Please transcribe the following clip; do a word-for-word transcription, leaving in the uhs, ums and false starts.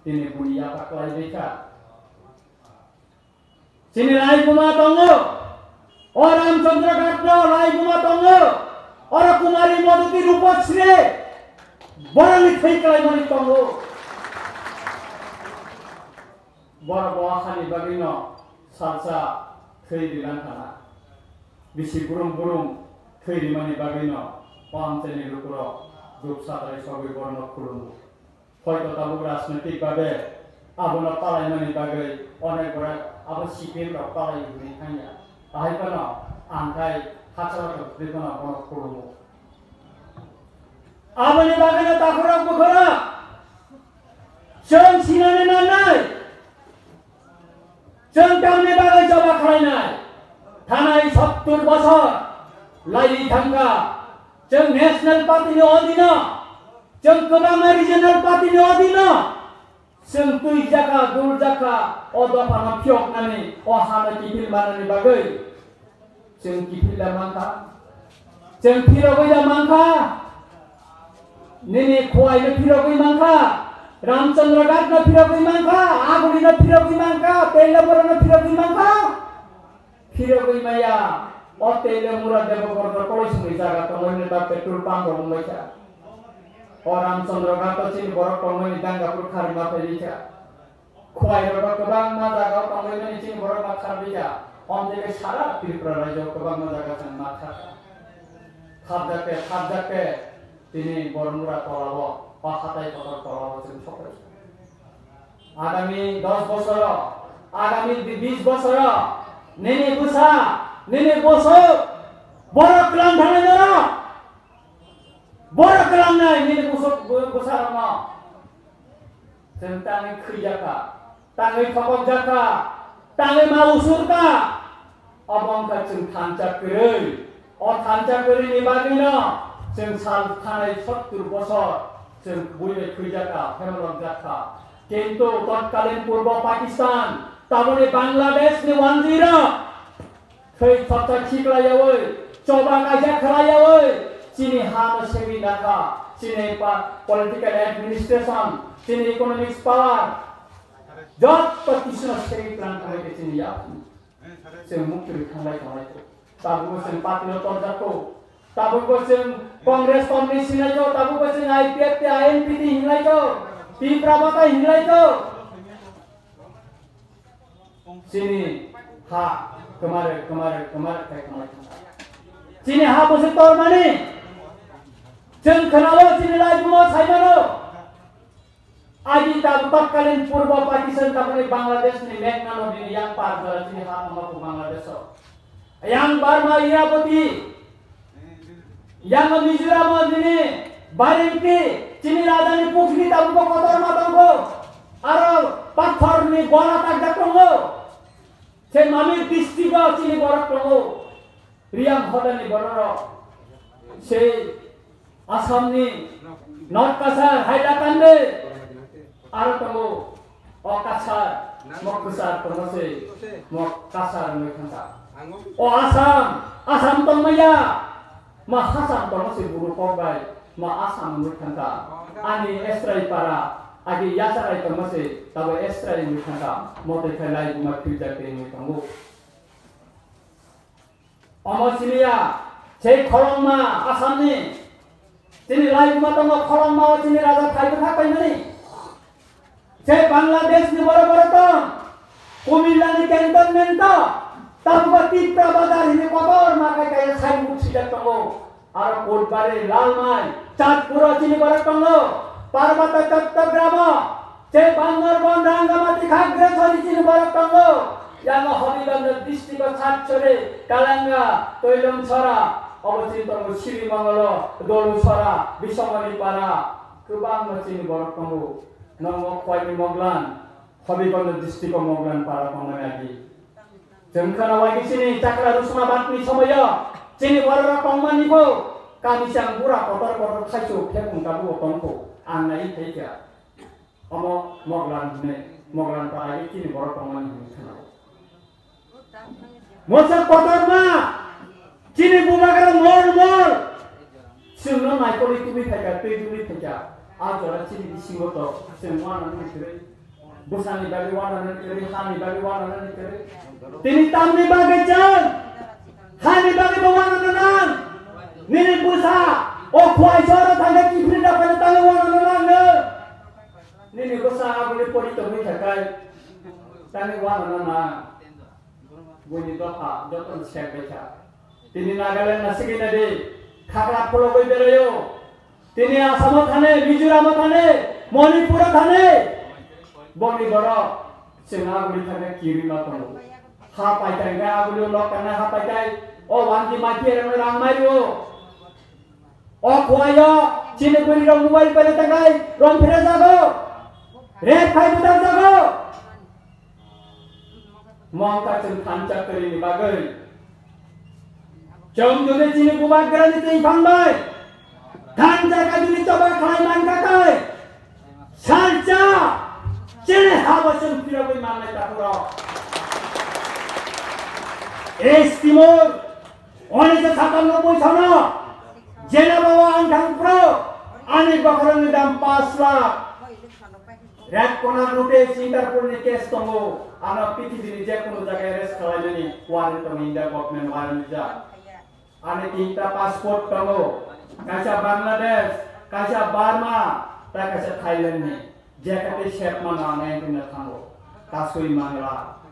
Tini buni yapha kwlai bai kha. Chini laibuma tongo. O Ramchandra Ghat no laibuma tongo. Oro Kumari Madhuti Rupasri. Borokni thwi kwlaimani tongo. Borok bo hani bagwino salsa thwi rilang khana. Bisi burum burum thwi rimani bagwino o amchaini lukurok duk satrai sogwi borokno khulumo. Hoito tabuk rajnitik babe abono palaimani bagwi onek bohrok abo C P M rok palai hwnwi thangya. Ahai phano ang khai hachalo tongthwi phano bono khulumo. Aboni bagwino takhorok bukhorok chwng sinani nangnai. Chwng tamni bagwi choba khlainai? Thanai sottur bosor laiwi thangkha. Chwng National Party ni odino, chwng kwbangma Regional Party ni odino, chwng twi jakha, dul jakha, o dophano phiyoknani, o hano kiphil manani bagwi. Chwng kiphil da mankha. Chwng phirogwi da mankha. Nini Khowai no phirogwi mankha. Ramchandra Ghat no phirogwi mankha. Aguli no phirogwi mankha. Teilaborok no phirogwi mankha. Phirogwi maya. O Teilamura Debogordo koloi songni jaga tongo hwnwi ba petrol pump rok wngbaikha. O Ramchandra Ghat o chini borok tongmani Dangapur kharwi ma phailikha. Khowai rok kwbangma jaga o tongwi mani chini borok ma kharwi kha. Omtwi khe sara Tripura rajyo o kwbangma jaga chwng ma kha. Khapjak khe, khapjak khe tini Bormura tola o, o hatai kotor tola o chwng sokoi. Agami dos bosoro, agami bis bosoro nini bwsa, nini bwswk borok kwlang thangnai norok. Borok kwlangnai nini bwswk, bwsarokno. Chwng tangwi khwijakha, tangwi thokokjakha, tangwi ma usurkha. Obo wngkha chwng thansa kwrwi. O thansa kwrwini bagwino chwng sal thanai sottur bosor chwng bui bai thwijakha, phemlokjakha. Kintu totkalin Purbo Pakistan, taboni Bangladeshni wanjwirok thwi thopsa khiklaiyaui, choba kaisa khlaiyaui, chini ha no segwi nakha, chini pa-, political administration, chini economics power, jotto kisu no segwi tlang khlai khe chini yaphang. Chwng mukti thanglai tonglai kho. Tabukbo chwng party no torjak kho. Tabukbo chwng Congress tongwi sinai kho, tabukbo chwng I P F T, I N P T hinlai kho, Tipra Motha hinlai kho. Chini ha kwmare, kwmare, kwmare khai kwmare. Chini ha bo se tormani. Chwng khwnao chini laibuma saimano. Agi tabuk totkalin Purbo Pakistan tabukni Bangladesh ni Meghna nodi ni yang par jora chini ha tongma Bangladesh o. Yang Burma Irrawaddy, yang Mizoram o nini Baringti, chini raja ni pukhri tabuk kotor ma tongo. Aro pathor ni gora takjak tongo. Se Mamit district o chini borok tongo. Riyang hodani bororok sei Assamni North Cachar, Hailakandi, aro tongo o Cachar, mo kwchar tongo sei, mo Cachar wngwi thangkha. O Assam, Assam tongmaya, ma Hasam tongo sei buru kok bai, ma Assam wngwi thangkha. Ani Esrai para, agi Yacharai tongma sei, tabo Esrai wngwi thangkha, mo twi khe lai buma philjak twi wngwi tongo. Omo siniya, sei Kholongma Assamni, chini laibuma tongo Kholongma o chini raja phaibo thak paimani. Sei Bangladesh ni boro boro tong, Kumilla ni cantonment o, tabukbo Tipra Bazar hini kotor ma kai kai sign board sijak tongo. Aro Kotbari, Lalmai, Chatpuro chini borok tongo. Parbata Chattogram o, che Bandarban, Rangamati, Khagrasari chini borok tongo. Yango Hobibganj district o Chatchori, Kalanga, Toilomsora, obo chini tongo Srimangalo, Dolusora, Bisomori Para, kwbangma chini borok tongo. Nongo Khwaini Moglan, Hobibganj district o Moglan Para tongmani agi. Chwng khana wai chini chakra rusma batni somoyo chini borok tongmani bo kami chang bura kotor kotor khaisu phekung tabu tongkho ang nai khaikha. Omo Moglan hwnwi, Moglan parai chini borok tongmani hwnwi khana. Mosa kotorma chini bubagra mol mol chwngno naikoli tubui phaikha, twi tubui phaikha. A jora chini bisingo to chwng wananani kwrwi. Bwsani bagwi wananani kwrwi, hani bagwi wananani kwrwi. Tini tamni bagwi chwng hani bagwi bo wananani nang. Nini bwsa o khuaisa oro thangkhe kiphilwi da phano tamni wananani nang nw. Nini bwsa aboni pori tongwi thakai tamni wananani nang. Buini dopha jotono sek bai kha. Tini Nagaland na sigina di khakra phologwi berayo. Tini Assam o thani, Mizoram o thani, Manipur o thani. Boni borok chwng aguli thangkhe kirima tongo. Ha paitai hwnkhe aguli lok tangnai ha paitai. O wanji maki erang rang mairio. O khuaio chini bwrwi rok mobile pailai tangkai rong phira jago. Rek phai budar jago. Mongkha chwng thansa kwrwini bagwi. Chwng jodi chini bubagrani twi phang bai thansa kajuni choba khlai mankha kai salsa chini habo chwng phirogwi mannai takhurok. East Timor Unisho satanoboi sono jena bawa ang thang pro ani bokhorokni dam paanch lakh. Red Corner notice Interpol ni case tongo, ano pithibini je kono jaga arrest khwlainani warrant tongo, India government warrant rijak. Ani tinta passport tongo, kaisa Bangladesh, kaisa Burma, tai kaisa Thailand ni. Jekate sep mano ang engkhe no thango, kasui mangla.